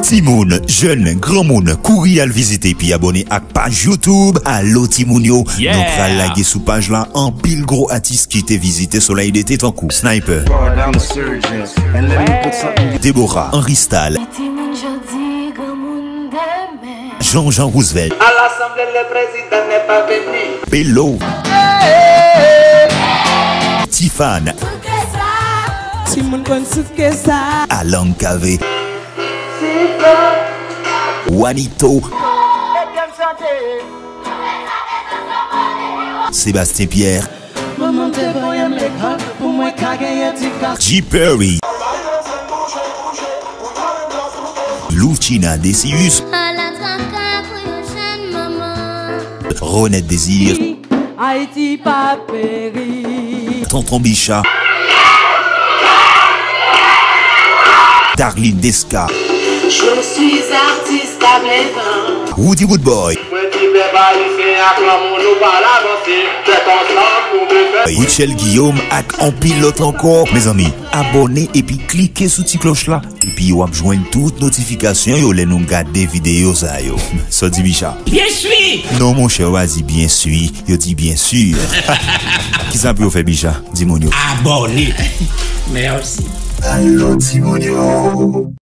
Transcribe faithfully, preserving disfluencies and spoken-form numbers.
Timoun, jèn, granmoun, kouri al vizite epi abòne ak paj YouTube Alo Timoun Yo. Yeah! Nou pral lage sou paj la anpil gwo atis ki te vizite Solèy Dete tankou Sniper, Deborah, Henri Stal, Jean Jean Roosevelt, Pelo, Tifan, Timoun konn souf ke sa. Alan Cavé, Wanito, Sébastien Pierre, G Perry, Lucina Decius, Ronette Désir, Ayiti pa peri. Tonton Bicha, Darline Desca, Je suis artiste à plein temps. Roody Roodboy, Mwen di pèp ayisyen ak lanmou nou pral avanse. Tèt ansanm pou nou fè. Rutshelle Guillaume ak anpil lòt ankò. Mezanmi, abòne epi klike sou ti klòch la, epi w ap jwenn tout notifikasyon yo lè nou gade videyo sa yo. Sa w di, Bicha? Byen swi! Non, monchè, yo pa di byen swi, yo di byen si. Kisa pou yo fè, Bicha? Di moun yo. Abòne. Mèsi. Alo Timoun Yo.